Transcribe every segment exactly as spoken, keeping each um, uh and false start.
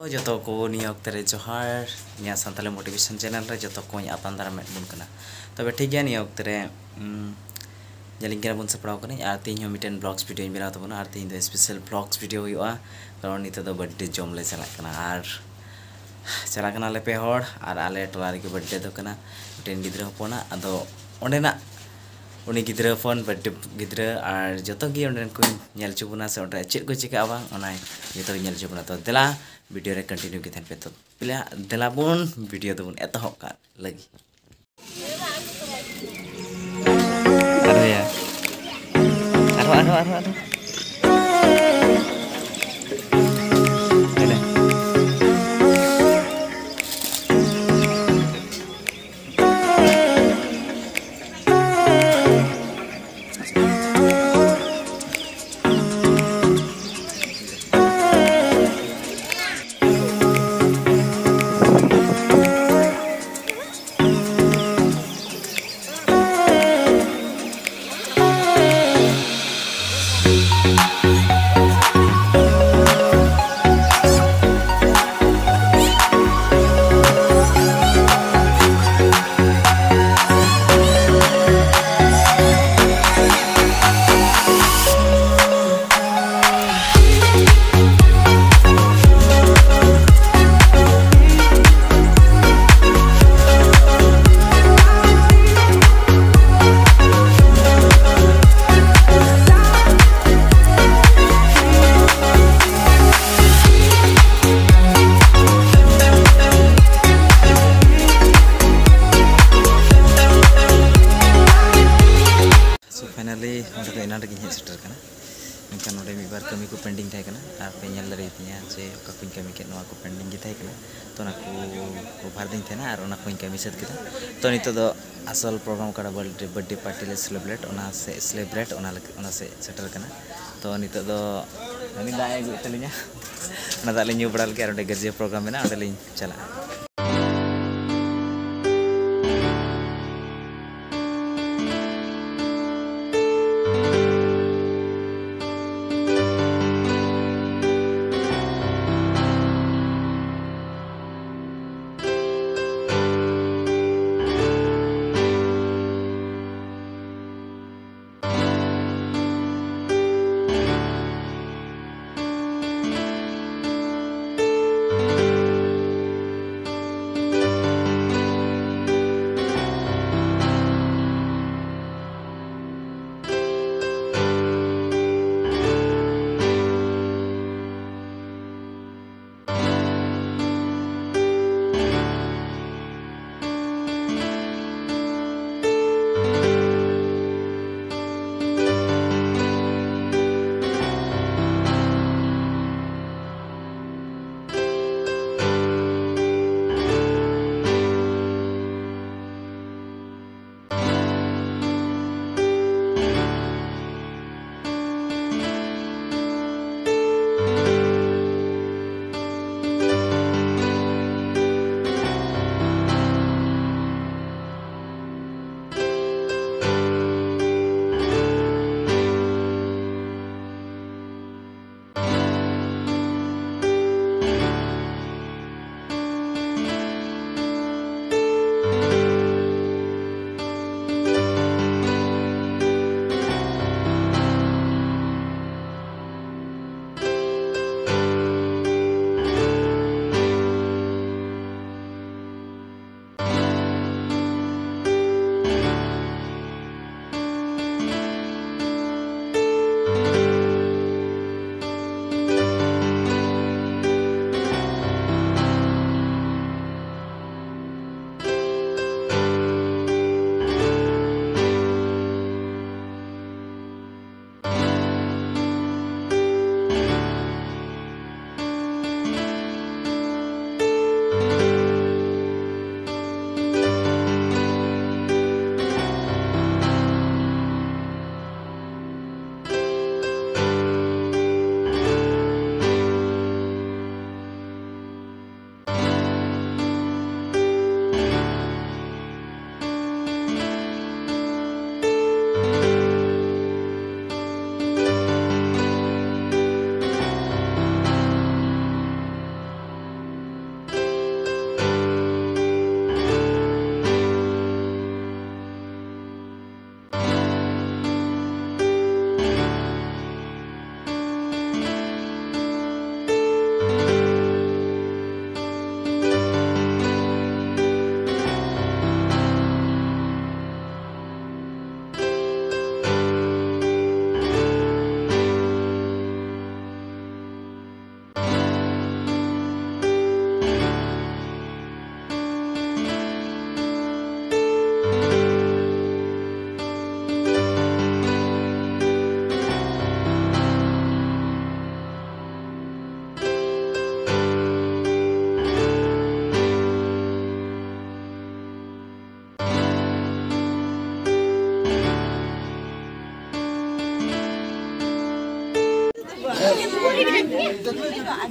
ᱡᱚᱛᱚ ᱠᱚ ᱱᱤᱭᱟᱹ ᱚᱠᱛᱮ ᱨᱮ ᱡᱚᱦᱟᱨ᱾ ᱤᱧᱟᱹᱜ ᱥᱟᱱᱛᱟᱲᱤ motivation channel ᱨᱮ ᱡᱚᱛᱚ ᱠᱚᱧ ᱟᱛᱟᱝ ᱫᱟᱨᱟᱢᱮᱫ ᱵᱚᱱ ᱠᱟᱱᱟ᱾ ᱛᱚᱵᱮ ᱴᱷᱤᱠ ᱜᱮᱭᱟ, ᱱᱤᱭᱟᱹ ᱚᱠᱛᱮ ᱨᱮ, ᱩᱢ, ᱧᱮᱞᱤᱧ ᱠᱟᱱᱟ ᱵᱚᱱ, ᱥᱟᱯᱲᱟᱣ ᱠᱟᱹᱱᱟᱹᱧ᱾ ᱟᱨ ᱛᱮᱦᱮᱧ ᱦᱚᱸ ᱢᱤᱫᱴᱮᱱ vlogs videoᱧ ᱵᱮᱱᱟᱣ ᱛᱟᱵᱚᱱᱟ᱾ ᱟᱨ ᱛᱮᱦᱮᱧ ᱫᱚ special vlogs video ᱦᱩᱭᱩᱜᱼᱟ, ᱠᱟᱨᱚᱱ ᱱᱤᱛᱚᱜ ᱫᱚ birthday ᱡᱚᱢ ᱞᱮ ᱪᱟᱞᱟᱜ ᱠᱟᱱᱟ᱾ ᱟᱨ ᱪᱟᱞᱟᱜ ᱠᱟᱱᱟᱞᱮ ᱯᱮ ᱦᱚᱲ, ᱟᱨ ᱟᱞᱮ ᱴᱚᱞᱟ ᱨᱮᱜᱮ birthday ᱫᱚ ᱠᱟᱱᱟ᱾ ᱢᱤᱫᱴᱮᱱ ᱜᱤᱫᱽᱨᱟᱹ ᱦᱚᱯᱚᱱᱟᱜ, ᱟᱫᱚ ᱚᱸᱰᱮᱱᱟᱜ ᱩᱱᱤ ᱜᱤᱫᱽᱨᱟᱹ ᱦᱚᱯᱚᱱ, birthday ᱜᱤᱫᱽᱨᱟᱹ, ᱟᱨ ᱡᱚᱛᱚ ᱜᱮ ᱚᱸᱰᱮᱱ ᱠᱚᱧ ᱧᱮᱞ ᱦᱚᱪᱚ ᱵᱚᱱᱟ, ᱥᱮ ᱚᱸᱰᱮ ᱪᱮᱫ ᱠᱚ ᱪᱤᱠᱟᱹᱜᱼᱟ ᱵᱟᱝ, ᱚᱱᱟ ᱡᱚᱛᱚ ᱜᱮ ᱧᱮᱞ ᱦᱚᱪᱚ ᱵᱚᱱᱟ᱾ ᱛᱚ ᱫᱮᱞᱟ, video ᱨᱮ continue ᱜᱮ ᱛᱟᱦᱮᱱ ᱯᱮ᱾ ᱛᱚ ᱫᱮᱞᱟ, ᱫᱮᱞᱟ ᱵᱚᱱ video ᱫᱚᱵᱚᱱ ᱮᱛᱚᱦᱚᱵ ᱠᱟᱜ ᱞᱟᱹᱜᱤᱫ᱾ ᱟᱨᱦᱚᱸᱭᱟ᱾ ᱟᱨᱦᱚᱸ, ᱟᱨᱦᱚᱸ, ᱟᱨᱦᱚᱸ, ᱟᱨᱦᱚᱸ᱾ ᱦᱟᱭ ᱞᱮ᱾ So finally ᱚᱸᱰᱮ ᱫᱚ ᱮᱱᱟᱱ ᱨᱮᱜᱮᱧ ᱦᱮᱡ ᱥᱮᱴᱮᱨ ᱠᱟᱱᱟ, ᱢᱮᱱᱠᱷᱟᱱ ᱱᱚᱰᱮ ᱢᱤᱫ ᱵᱟᱨ ᱠᱟᱹᱢᱤ ᱠᱚ pending ᱛᱟᱦᱮᱸ ᱠᱟᱱᱟ, ᱟᱨ ᱯᱮ ᱧᱮᱞ ᱫᱟᱲᱮᱭᱟᱛᱤᱧᱟ ᱡᱮ ᱚᱠᱟ ᱠᱚᱧ ᱠᱟᱹᱢᱤ ᱠᱮᱫ, ᱱᱚᱣᱟ ᱠᱚ pending ᱜᱮ ᱛᱟᱦᱮᱸ ᱠᱟᱱᱟ᱾ ᱛᱚ ᱚᱱᱟ ᱠᱚ cover ᱫᱤᱧ ᱛᱟᱦᱮᱱᱟ ᱟᱨ ᱚᱱᱟ ᱠᱚᱧ ᱠᱟᱹᱢᱤ ᱥᱟᱹᱛ ᱠᱮᱫᱟ᱾ ᱛᱚ ᱱᱤᱛᱚᱜ ᱫᱚ ᱟᱥᱚᱞ program ᱚᱠᱟᱴᱟᱜ birthday, birthday party ᱞᱮ celebrate, ᱚᱱᱟ ᱥᱮ celebrate, ᱚᱱᱟ ᱞᱟᱹᱜᱤᱫ, ᱚᱱᱟ ᱥᱮᱫ ᱥᱮᱴᱮᱨ ᱠᱟᱱᱟ᱾ ᱛᱚ ᱱᱤᱛᱚᱜ ᱫᱚ ᱩᱱᱤ ᱫᱟᱜ ᱮ ᱟᱹᱜᱩᱭᱮᱫ ᱛᱟᱹᱞᱤᱧᱟ, ᱚᱱᱟ ᱫᱟᱜ ᱞᱤᱧ ᱧᱩ ᱵᱟᱲᱟ ᱞᱮᱜᱮ, ᱟᱨ ᱚᱸᱰᱮ ᱜᱟᱹᱨᱡᱟᱹ program ᱢᱮᱱᱟᱜᱼᱟ, ᱚᱸᱰᱮ ᱞᱤᱧ ᱪᱟᱞᱟᱜᱼᱟ᱾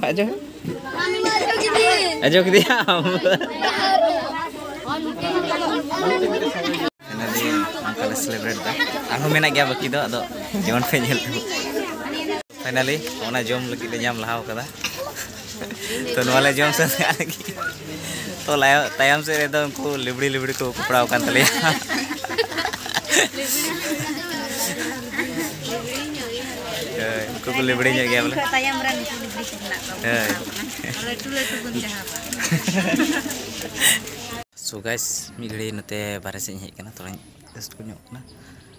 ᱟᱸᱡᱚᱢ? ᱟᱸᱡᱚᱢ ᱠᱮᱫᱮᱭᱟᱢ? ᱚᱱᱟ ᱫᱤᱱ ᱚᱱᱠᱟ ᱞᱮ ᱥᱮᱞᱮᱵᱨᱮᱴ ᱮᱫᱟ᱾ ᱟᱨᱦᱚᱸ ᱢᱮᱱᱟᱜ ᱜᱮᱭᱟ ᱵᱟᱹᱠᱤ ᱫᱚ, ᱟᱫᱚ ᱡᱮᱢᱚᱱ ᱯᱮ ᱧᱮᱞ ᱛᱟᱵᱚᱱ᱾ ᱯᱷᱟᱭᱱᱟᱞᱤ ᱚᱱᱟ ᱡᱚᱢ ᱞᱟᱹᱜᱤᱫ ᱞᱮ ᱧᱟᱢ ᱞᱟᱦᱟᱣ ᱠᱟᱫᱟ᱾ ᱛᱚ ᱱᱚᱣᱟ ᱞᱮ ᱡᱚᱢ ᱥᱟᱹᱛ ᱠᱟᱜ ᱞᱟᱹᱜᱤᱫ᱾ ᱛᱚ ᱞᱟᱭᱚ-, ᱛᱟᱭᱚᱢ ᱥᱮᱫ ᱨᱮᱫᱚ ᱩᱱᱠᱩ ᱞᱤᱵᱲᱤ ᱞᱤᱵᱲᱤ ᱠᱚ ᱠᱚᱯᱲᱟᱣ ᱟᱠᱟᱱ ᱛᱟᱞᱮᱭᱟ᱾ ᱦᱳᱭ, ᱩᱱᱠᱩ ᱠᱚ ᱞᱤᱵᱲᱤ ᱧᱚᱜ ᱜᱮᱭᱟ ᱵᱚᱞᱮ᱾ ᱛᱟᱭᱚᱢ ᱨᱮ ᱱᱩᱠᱩ ᱞᱤᱵᱲᱤ ᱠᱚ ᱢᱮᱱᱟᱜ ᱠᱚᱣᱟ᱾ ᱦᱳᱭ᱾ ᱞᱟᱹᱴᱩ ᱞᱟᱹᱴᱩ ᱵᱚᱱ ᱪᱟᱦᱟᱵᱟ᱾ So guys, ᱢᱤᱫ ᱜᱷᱟᱹᱲᱤ ᱱᱚᱛᱮ ᱵᱟᱨᱦᱮ ᱥᱮᱫ ᱤᱧ ᱦᱮᱡ ᱟᱠᱟᱱᱟ, ᱛᱷᱚᱲᱟᱧ ᱨᱟᱹᱥᱠᱟᱹ ᱧᱚᱜ ᱠᱟᱱᱟ᱾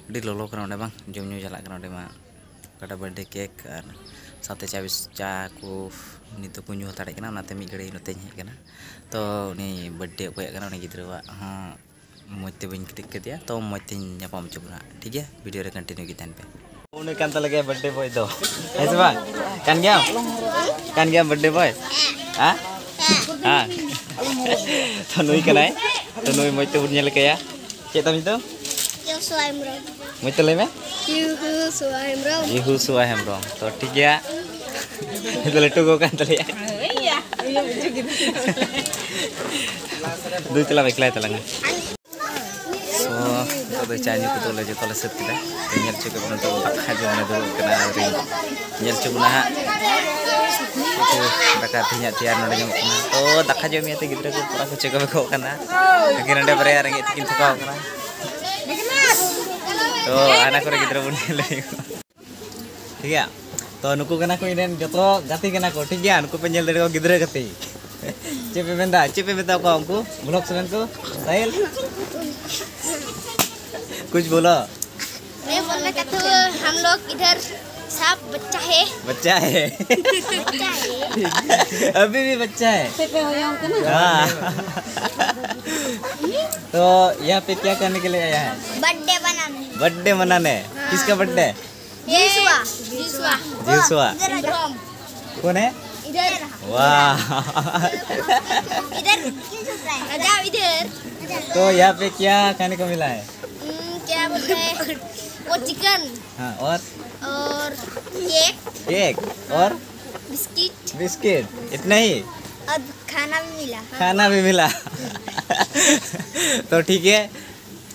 ᱟᱹᱰᱤ ᱞᱚᱞᱚ ᱠᱟᱱᱟ ᱚᱸᱰᱮ ᱢᱟ, ᱡᱚᱢ ᱧᱩ ᱪᱟᱞᱟᱜ ᱠᱟᱱᱟ ᱚᱸᱰᱮ ᱢᱟ᱾ ᱚᱠᱟᱴᱟᱜ ᱵᱟᱨᱛᱷᱰᱮ ᱠᱮᱠ ᱟᱨ ᱥᱟᱶᱛᱮ ᱪᱟ ᱵᱤᱥ-, ᱪᱟ ᱠᱚ ᱱᱤᱛ ᱫᱚᱠᱚ ᱧᱩ ᱦᱟᱛᱟᱲᱮᱫ ᱠᱟᱱᱟ, ᱚᱱᱟᱛᱮ ᱢᱤᱫ ᱜᱷᱟᱹᱲᱤ ᱱᱚᱛᱮᱧ ᱦᱮᱡ ᱟᱠᱟᱱᱟ᱾ ᱛᱚ ᱩᱱᱤ ᱵᱟᱨᱛᱷᱰᱮ ᱚᱠᱚᱭᱟᱜ ᱠᱟᱱᱟ, ᱩᱱᱤ ᱜᱤᱫᱽᱨᱟᱹᱣᱟᱜ ᱦᱚᱸ ᱢᱚᱡᱽ ᱛᱮ ᱵᱟᱹᱧ ᱠᱞᱤᱠ ᱠᱮᱫᱮᱭᱟ, ᱛᱚ ᱢᱚᱡᱽ ᱛᱮᱧ ᱧᱟᱯᱟᱢ ᱦᱚᱪᱚ ᱵᱚᱱᱟ, ᱴᱷᱤᱠ ᱜᱮᱭᱟ? ᱵᱷᱤᱰᱤᱭᱳ ᱨᱮ ᱠᱚᱱᱴᱤᱱᱤᱭᱩ ᱜᱮ ᱛᱟᱦᱮᱱ ᱯᱮ᱾ ᱩᱱᱤ ᱠᱟᱱ ᱛᱟᱞᱮ ᱜᱮᱭᱟ ᱵᱟᱨᱛᱷᱰᱮ ᱵᱚᱭ ᱫᱚ, ᱦᱮᱸ ᱥᱮ ᱵᱟᱝ? ᱠᱟᱱ ᱜᱮᱭᱟᱢ? ᱠᱟᱱ ᱜᱮᱭᱟᱢ ᱵᱟᱨᱛᱷᱰᱮ ᱵᱚᱭ? ᱦᱮᱸ? ᱦᱮᱸ᱾ ᱛᱚ ᱱᱩᱭ ᱠᱟᱱᱟᱭ, ᱛᱚ ᱱᱩᱭ ᱢᱚᱡᱽ ᱛᱮᱵᱚᱱ ᱧᱮᱞ ᱠᱟᱭᱟ᱾ ᱪᱮᱫ ᱛᱟᱢ ᱧᱩᱛᱩᱢ? ᱡᱚᱥᱩᱣᱟ ᱦᱮᱢᱵᱨᱚᱢ᱾ ᱢᱚᱡᱽ ᱛᱮ ᱞᱟᱹᱭ ᱢᱮ᱾ ᱡᱤᱦᱩ ᱥᱩᱣᱟ ᱦᱮᱢᱵᱨᱚᱢ᱾ ᱡᱤᱦᱩ ᱥᱩᱣᱟ ᱦᱮᱢᱵᱨᱚᱢ᱾ ᱛᱚ ᱴᱷᱤᱠ ᱜᱮᱭᱟ᱾ ᱱᱤᱛ ᱫᱚ ᱞᱟᱹᱴᱩ ᱜᱚ ᱠᱟᱱ ᱛᱟᱞᱮᱭᱟ᱾ ᱫᱩᱭ ᱛᱟᱞᱟ ᱵᱮᱠᱞᱟᱭ ᱛᱟᱞᱟᱝᱟ᱾ ᱛᱚ ᱱᱤᱛᱚᱜ ᱫᱚ ᱪᱟ ᱧᱩ ᱠᱚᱫᱚ ᱞᱮ ᱡᱚᱛᱚ ᱞᱮ ᱥᱟᱹᱛ ᱠᱮᱫᱟ᱾ ᱧᱮᱞ ᱦᱚᱪᱚ ᱠᱮᱫ ᱵᱚᱱᱟ ᱱᱤᱛᱚᱜ ᱫᱟᱠᱟ ᱡᱚᱢ ᱞᱮ ᱫᱩᱲᱩᱵ ᱠᱟᱱᱟ᱾ ᱟᱹᱣᱨᱤ ᱧᱮᱞ ᱦᱚᱪᱚ ᱵᱚᱱᱟ ᱦᱟᱸᱜ᱾ ᱩᱛᱩ ᱫᱟᱠᱟ ᱛᱮᱦᱮᱧᱟᱜ ᱛᱮᱭᱟᱨ ᱱᱚᱰᱮ ᱧᱟᱢᱚᱜ ᱠᱟᱱᱟ᱾ ᱛᱚ ᱫᱟᱠᱟ ᱡᱚᱢ ᱤᱭᱟᱹᱛᱮ ᱜᱤᱫᱽᱨᱟᱹ ᱠᱚ ᱠᱚᱲᱟ ᱠᱚ ᱪᱮᱫ ᱠᱚ ᱵᱮᱠᱚᱜ ᱠᱟᱱᱟ᱾ ᱟᱹᱠᱤᱱ ᱱᱚᱰᱮ ᱵᱟᱨᱭᱟ ᱨᱮᱸᱜᱮᱡ ᱛᱮᱠᱤᱱ ᱛᱷᱟᱠᱟᱣ ᱠᱟᱱᱟ᱾ ᱛᱚ ᱦᱟᱱᱟ ᱠᱚᱨᱮ ᱜᱤᱫᱽᱨᱟᱹ ᱵᱚᱱ ᱧᱮᱞ ᱞᱮᱫ ᱠᱚᱣᱟ᱾ ᱴᱷᱤᱠ ᱜᱮᱭᱟ, ᱛᱚ ᱱᱩᱠᱩ ᱠᱟᱱᱟ ᱠᱚ ᱤᱧ ᱨᱮᱱ ᱡᱚᱛᱚ ᱜᱟᱛᱮ ᱠᱟᱱᱟ ᱠᱚ, ᱴᱷᱤᱠ ᱜᱮᱭᱟ? ᱱᱩᱠᱩ ᱯᱮ ᱧᱮᱞ ᱫᱟᱲᱮ ᱠᱚᱣᱟ ᱜᱤᱫᱽᱨᱟᱹ ᱜᱟᱛᱮ᱾ ᱪᱮᱫ ᱯᱮ ᱢᱮᱱᱫᱟ? ᱪᱮᱫ ᱯᱮ ᱢᱮᱛᱟ ᱠᱚᱣᱟ ᱩᱱᱠᱩ ᱵᱞᱚᱜ ᱥᱮᱱ ᱠᱚ? ᱥᱟᱦᱤᱞ, कुछ बोलो। मैं बोलना चाहता हूँ, हम लोग इधर सब बच्चा है। बच्चा है। बच्चा है। अभी भी बच्चा है। हाँ। तो यहाँ पे क्या करने के लिए आया है? बर्थडे बनाने। बर्थडे मनाने। किसका बर्थडे? जीसुआ। जीसुआ। जीसुआ। इधर आ जाओ। कौन है? इधर। वाह। इधर। आ जाओ इधर। तो यहाँ पे क्या खाने को मिला है? हम्म, क्या बोलते हैं? वो चिकन। हाँ, और? और केक। केक। और? बिस्किट। बिस्किट, इतना ही? अब खाना भी मिला। खाना भी मिला। तो ठीक है,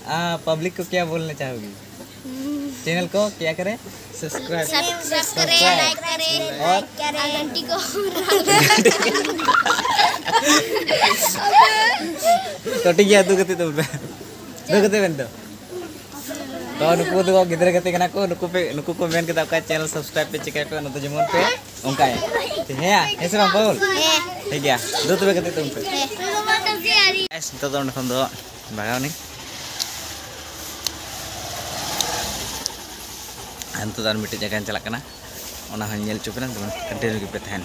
आ, पब्लिक को क्या बोलना चाहोगी? चैनल को क्या करें? सब्सक्राइब। सब्सक्राइब करें, लाइक करें और घंटी को। तो ठीक है, ᱫᱩ ᱜᱟᱛᱮ ᱛᱟᱵᱚᱱ ᱯᱮ᱾ ᱫᱩ ᱜᱟᱛᱮ ᱢᱮᱱ ᱫᱚ᱾ ᱛᱚ ᱱᱩᱠᱩ ᱫᱚ ᱜᱤᱫᱽᱨᱟᱹ ᱜᱟᱛᱮ ᱠᱟᱱᱟ ᱠᱚ, ᱱᱩᱠᱩ ᱯᱮ, ᱱᱩᱠᱩ ᱠᱚ ᱢᱮᱱ ᱠᱮᱫᱟ ᱚᱠᱟ ᱪᱮᱱᱮᱞ ᱥᱟᱵᱥᱠᱨᱟᱭᱤᱵ ᱯᱮ ᱪᱤᱠᱟᱹᱭ ᱯᱮ, ᱚᱱᱟ ᱫᱚ ᱡᱮᱢᱚᱱ ᱯᱮ ᱚᱱᱠᱟᱭᱟ᱾ ᱦᱮᱸ ᱭᱟ? ᱦᱮᱸ ᱥᱮ ᱵᱟᱝ ᱯᱟᱣᱩᱞ? ᱦᱮᱸ᱾ ᱴᱷᱤᱠ ᱜᱮᱭᱟ, ᱫᱩ ᱛᱚᱵᱮ ᱜᱟᱛᱮ ᱛᱟᱵᱚᱱ ᱯᱮ᱾ ᱦᱮᱸ᱾ ᱜᱟᱭᱥ, ᱱᱤᱛᱚᱜ ᱫᱚ ᱚᱸᱰᱮ ᱠᱷᱚᱱ ᱫᱚ ᱵᱷᱟᱜᱟᱣ ᱱᱟᱹᱧ᱾ ᱟᱨ ᱱᱤᱛᱚᱜ ᱫᱚ ᱟᱨ ᱢᱤᱫᱴᱮᱡ ᱡᱟᱭᱜᱟᱧ ᱪᱟᱞᱟᱜ ᱠᱟᱱᱟ, ᱚᱱᱟ ᱦᱚᱸᱧ ᱧᱮᱞ ᱦᱚᱪᱚ ᱯᱮᱭᱟ, ᱡᱮᱢᱚᱱ ᱠᱚᱱᱴᱤᱱᱤᱭᱩ ᱜᱮᱯᱮ ᱛᱟᱦᱮᱱ᱾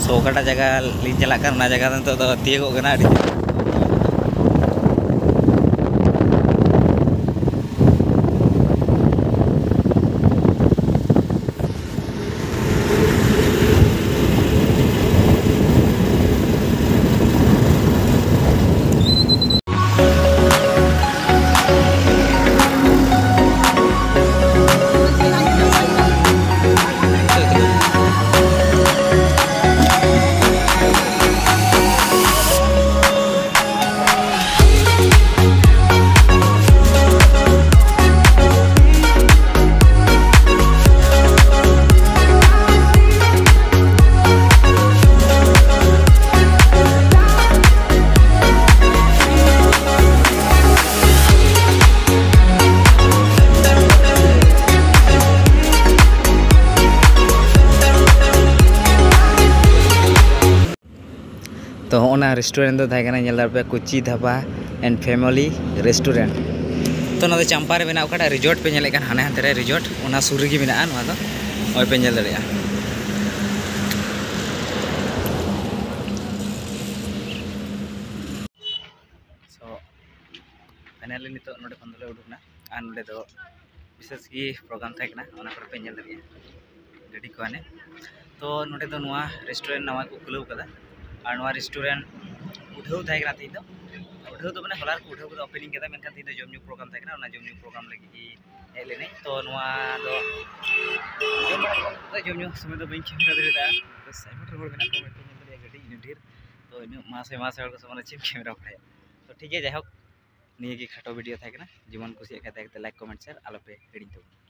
So, ᱚᱠᱟᱴᱟᱜ ᱡᱟᱭᱜᱟ ᱞᱤᱧ ᱪᱟᱞᱟᱜ ᱠᱟᱱ, ᱚᱱᱟ ᱡᱟᱭᱜᱟ ᱫᱚ ᱱᱤᱛᱚᱜ ᱫᱚ ᱛᱤᱭᱳᱜᱚᱜ ᱠᱟᱱᱟ, ᱟᱹᱰᱤ ᱡᱳᱨ᱾ ᱛᱚ ᱦᱚᱸᱜᱼᱚ ᱱᱟ ᱨᱮᱥᱴᱩᱨᱮᱱᱴ ᱫᱚ ᱛᱟᱦᱮᱸ ᱠᱟᱱᱟ, ᱧᱮᱞ ᱫᱟᱲᱮᱭᱟᱜ ᱯᱮ, ᱠᱩᱪᱤ ᱫᱷᱟᱵᱟ and family restaurant᱾ ᱛᱚ, ᱱᱚᱣᱟ ᱫᱚ ᱪᱟᱢᱯᱟ ᱨᱮ ᱢᱮᱱᱟᱜ ᱚᱠᱟᱴᱟᱜ ᱨᱤᱡᱚᱨᱴ ᱯᱮ ᱧᱮᱞᱮᱫ ᱠᱟᱱ, ᱦᱟᱱᱮ ᱦᱟᱱᱛᱮ ᱨᱮ ᱨᱤᱡᱚᱨᱴ, ᱚᱱᱟ ᱥᱩᱨ ᱨᱮᱜᱮ ᱢᱮᱱᱟᱜᱼᱟ ᱱᱚᱣᱟ ᱫᱚ᱾ ᱱᱚᱜᱼᱚᱭ ᱯᱮ ᱧᱮᱞ ᱫᱟᱲᱮᱭᱟᱜᱼᱟ᱾ So, finally ᱱᱤᱛᱚᱜ ᱱᱚᱰᱮ ᱠᱷᱚᱱ ᱫᱚᱞᱮ ᱩᱰᱩᱠ ᱮᱱᱟ᱾ ᱟᱨ ᱱᱚᱰᱮ ᱫᱚ ᱵᱤᱥᱮᱥ ᱜᱮ ᱯᱨᱳᱜᱨᱟᱢ ᱛᱟᱦᱮᱸ ᱠᱟᱱᱟ, ᱚᱱᱟ ᱠᱚᱨᱮ ᱯᱮ ᱧᱮᱞ ᱫᱟᱲᱮᱭᱟᱜᱼᱟ᱾ ᱜᱟᱹᱰᱤ ᱠᱚ ᱦᱟᱱᱮ᱾ ᱛᱚ, ᱱᱚᱰᱮ ᱫᱚ ᱱᱚᱣᱟ ᱨᱮᱥᱴᱩᱨᱮᱱᱴ ᱱᱟᱣᱟ ᱠᱚ ᱠᱷᱩᱞᱟᱹᱣ ᱠᱟᱫᱟ᱾ ᱟᱨ ᱱᱚᱣᱟ ᱨᱮᱥᱴᱩᱨᱮᱱᱴ ᱩᱰᱷᱟᱹᱣ ᱛᱟᱦᱮᱸ ᱠᱟᱱᱟ ᱛᱮᱦᱮᱧ ᱫᱚ᱾ ᱩᱰᱷᱟᱹᱣ ᱫᱚ ᱢᱟᱱᱮ ᱦᱚᱞᱟ ᱨᱮᱠᱚ ᱩᱰᱷᱟᱹᱣ ᱠᱟᱫᱟ, ᱳᱯᱮᱱᱤᱝ ᱠᱟᱫᱟ, ᱢᱮᱱᱠᱷᱟᱱ ᱛᱮᱦᱮᱧ ᱫᱚ ᱡᱚᱢ ᱧᱩ ᱯᱨᱳᱜᱨᱟᱢ ᱛᱟᱦᱮᱸ ᱠᱟᱱᱟ, ᱚᱱᱟ ᱡᱚᱢ ᱧᱩ ᱯᱨᱳᱜᱨᱟᱢ ᱞᱟᱹᱜᱤᱫ ᱜᱮ ᱦᱮᱡ ᱞᱮᱱᱟᱹᱧ᱾ ᱛᱚ, ᱱᱚᱣᱟ ᱫᱚ ᱡᱚᱢ ᱵᱟᱲᱟ ᱠᱟᱛᱮ ᱡᱚᱢ ᱧᱩ ᱥᱚᱢᱚᱭ ᱫᱚ ᱵᱟᱹᱧ ᱠᱮᱢᱮᱨᱟ ᱫᱟᱲᱮᱭᱟᱫᱟ᱾ ᱵᱮᱥ ᱟᱭᱢᱟ ᱰᱷᱮᱨ ᱦᱚᱲ ᱢᱮᱱᱟᱜ ᱠᱚᱣᱟ, ᱢᱮᱱᱛᱮ ᱧᱮᱞ ᱫᱟᱲᱮᱭᱟᱜᱼᱟ ᱜᱟᱹᱰᱤ ᱤᱱᱟᱹ ᱰᱷᱮᱨ᱾ ᱛᱚ, ᱤᱱᱟᱹᱜ ᱢᱟᱥᱮ ᱢᱟᱥᱮ ᱦᱚᱲ ᱠᱚ ᱥᱟᱢᱟᱝ ᱨᱮ ᱪᱮᱫ ᱮᱢ ᱠᱮᱢᱮᱨᱟ ᱵᱟᱲᱟᱭᱟ? ᱛᱚ, ᱴᱷᱤᱠ ᱜᱮᱭᱟ, ᱡᱟᱭᱦᱳᱠ, ᱱᱤᱭᱟᱹ ᱜᱮ ᱠᱷᱟᱴᱚ ᱵᱷᱤᱰᱤᱭᱳ ᱛᱟᱦᱮᱸ ᱠᱟᱱᱟ᱾ ᱡᱮᱢᱚᱱ ᱠᱩᱥᱤᱭᱟᱜ ᱠᱷᱟᱡ ᱫᱟᱭᱟ ᱠᱟᱛᱮ ᱞᱟᱭᱤᱠ, ᱠᱚᱢᱮᱱᱴ, ᱥᱮᱭᱟᱨ ᱟᱞᱚᱯᱮ ᱦᱤᱲᱤᱧ ᱛᱟᱵᱚᱱᱟ᱾